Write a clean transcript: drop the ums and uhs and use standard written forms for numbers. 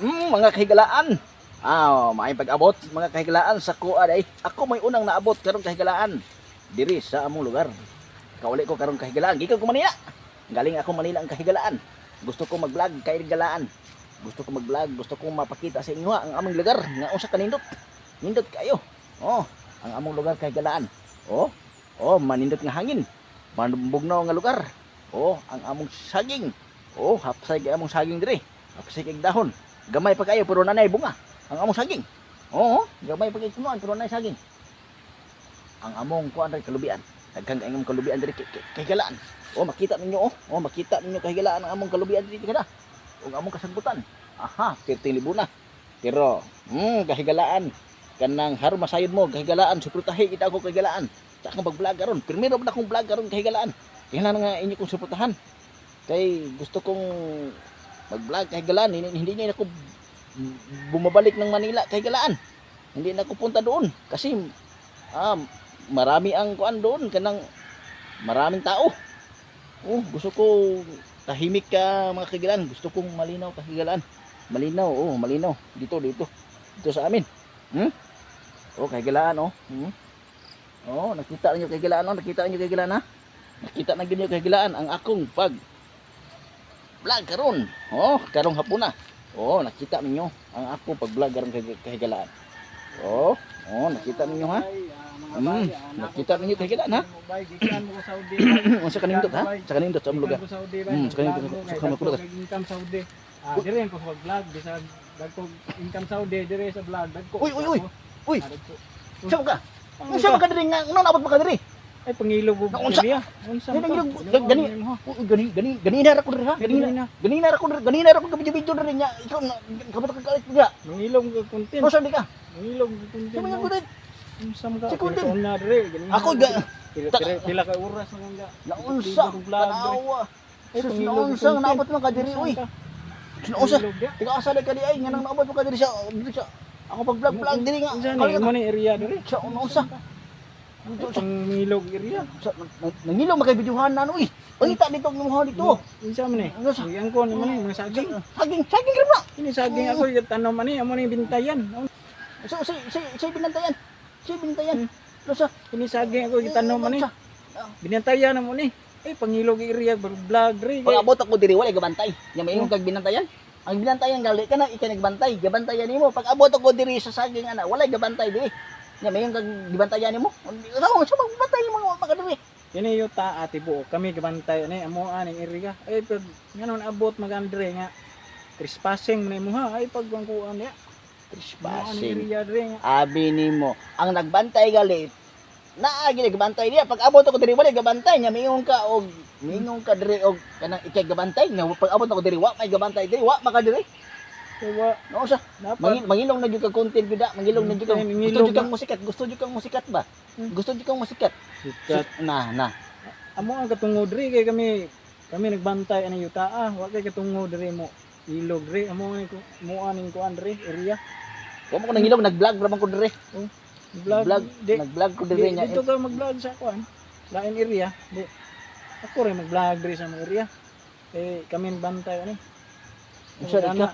Mga kahigalaan. Maayong pag-abot, mga kahigalaan, sa kuan ay. Ako may unang naabot karong, kahigalaan, diri sa among lugar. Kauli ko karong, kahigalaan. Gikan ko Manila. Galing ako Manila ang kahigalaan. Gusto ko mag-vlog, kahigalaan. Gusto ko mag-vlog, gusto ko mapakita sa inyo ang among lugar nga unsa kanindot. Nindot kayo. Oh, ang among lugar, kahigalaan. Oh, manindot nga hangin. Manbugnaw nga lugar. Oh, ang among saging. Oh, hapsay kay among saging diri. Hapsay kay dahon. Gamay pa kayo pero nanay bunga ang among saging. Oo, gamay pa kay kunuan pero nanay saging. Ang among kuan diri, kalubian. Daghan kay among kalubian diri kahigalaan. Oh, makita ninyo oh. Oh, makita ninyo, kahigalaan, ang among kalubian diri kada. Ug among kasagbutan. Aha, perting libo na. Pero, kahigalaan, kanang haron masayod mo, kahigalaan, suportahi kita ako, kahigalaan. Sa akong pag-vlog karon, primero na akong vlog karon, kahigalaan. Kailangan nga inyo kong suportahan. Kay gusto kong mag-vlog, kahigalaan, hindi niya ako bumabalik ng Manila, kahigalaan. Hindi na ako punta doon kasi marami ang kuan doon, kanang maraming tao. Oh, gusto ko tahimik ka, mga kahigalaan. Gusto kong malinaw, kahigalaan. Malinaw, oh, malinaw. Dito, dito. Dito sa amin. Oh, kahigalaan, oh. Oh, nakita niyo, kahigalaan, oh, nakita niyo, kahigalaan, ha? Nakita na gyud niyo, kahigalaan, ang akong pag vlog karon. Oh, karong hapon na. Oh, nakita ninyo ang ako pag vlog karon, kahigalaan. Oh, nakita ninyo, ha? Nakita ninyo, kahigalaan, ha? Gikan mo sa Saudi. Unsa kanindot, ha? Sa kanindot sa among lugar. Gikan ko Saudi. Sa kanindot, sa kanindot, lugar. Income Saudi. Dire ko sa vlog bisag dagko income Saudi dire sa vlog dagko. Uy, uy, uy. Uy. Dagko. Unsa ka? Unsa man ka diri nga unang naabot mo ka diri? Ay, pangilog og Naunsa? area. Unsa Ay, man nangilog, ka? Uy, gani gani ganina ra ko diri, ha? Ganina Ganina. Ganina ra ko diri, ganina ra ko video diri nya. Ikaw na kabot ka kalit dira. Nangilog og content. Unsa di ka? Nangilog og content. Sa mga gudit. Unsa man ka? Si content. Pero na dire. Ganina. Ako ga Pila ka oras na nga. Naunsa, tanawa. Ay, Sus, pangilog og naunsa nga content. naabot mo ka diri, Unsa uy. ka? Naunsa. Pangilog dia. Tiga asa ka di ay nga nang naabot mo ka diri sa ako pag vlog vlog diri nga. Unsa ni mo ni area dire? Sa unsa? Pangilog area. Sa nangilong makay videohan na ano, uy. Pangita dito ang imuha dito. Unsa man ni? Unsa? Ang ko ni man ni mga saging. Saging, saging ra na. Ini saging ako tanom ani amo ni bintayan. Sa sa sa sa binantayan. Sa binantayan. Unsa? Ini saging ako gitanom ani. Unsa? Binantayan mo ni. Ay, pangilog area vlog dre. Pag abot ako diri wala gabantay. Nya maingon kag binantayan. Ang binantayan gali ka na ikay nagbantay, gabantayan nimo. Pag abot ako diri sa saging ana, walay gabantay diri. Nya maingon kag gibantayan nimo. Unsa unsa magbantay mga mga diri? Ini yuta ati buo kami gabantay ani amo aning area. Ay, pag nganon abot magan dre nga trespassing man imo ha. Ay, pag ang kuan niya. Trespassing. Area dre nga. Abi nimo, ang nagbantay gali naa gid gabantay diya. Pag abot ako diri walay gabantay. Nya mingon ka diri og kanang ikay gabantay nga pag abot ako diri wa may gabantay diri, wa maka diri. Kaya No sa dapat mangilong na jud ka content gyud da, mangilong na jud ka. Ay, Gusto mangilong jud kang na. musikat, gusto jud kang musikat ba? Gusto jud kang musikat. Sikat. Na na. Amo ang katungod dre kay kami kami nagbantay ani yuta ah. Wa kay katungod dre mo ilog dre amo ani mo aning kuan dre area. Wa mo ko nangilong, nag-vlog ra man ko diri. Vlog, Vlog, di, nag-vlog ko di, diri nya. dito ka mag-vlog sa kuan. Lain area. Di. Ako rin mag-vlog dre sa mga area. Eh kami nagbantay ani. Unsa di ka?